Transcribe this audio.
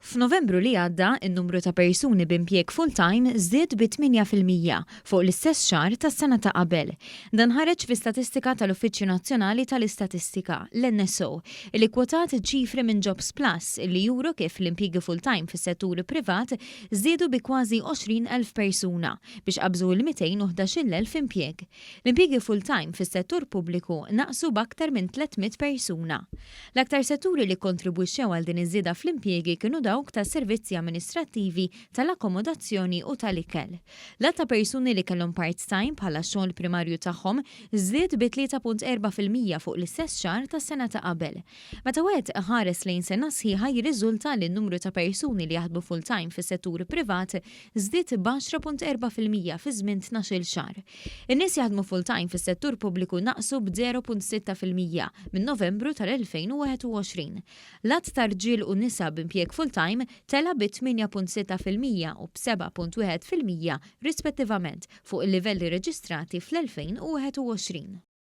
F'Novembru li għadda, in-numru ta' persuni b'impjieg full-time żdied bi 8% fuq l-istess xahar tas-sena ta' qabel. Dan ħareġ fi statistika tal-Uffiċċju Nazzjonali tal-Istatistika, l-NSO, li kwotat ċifri minn Jobs Plus li juru kif l-impjiegi full-time fis-settur privat żdiedu bi kważi 20,000 persuna biex qabżu l-211,000 impjieg. L-impjiegi full-time fis-settur pubbliku naqsu b'aktar minn 300 persuna. L-aktar setturi li kontribwixxew għal din iż-żieda fl-impjiegi kienu dawk ta' servizzi amministrattivi, tal-akkomodazzjoni u tal-ikel. L-għadd ta' persuni li kellhom part-time bħala xogħol primarju tagħhom żdied bi 3.4% fuq l-istess xahar tas-sena ta' qabel. Meta wieħed ħares lejn sena sħiħa, jirriżulta li n-numru ta' persuni li jaħdmu full-time fis-settur privat żdied b'10.4% fi żmien 12-il xahar. In-nies jaħdmu full-time fis-settur pubbliku naqsu b'0.6% minn Novembru tal-2021. L-għadd ta' rġiel u nisa b'impjieg full-time tela bi 8.6% u b'7.1% rispettivament fuq il-livelli reġistrati fl-2021.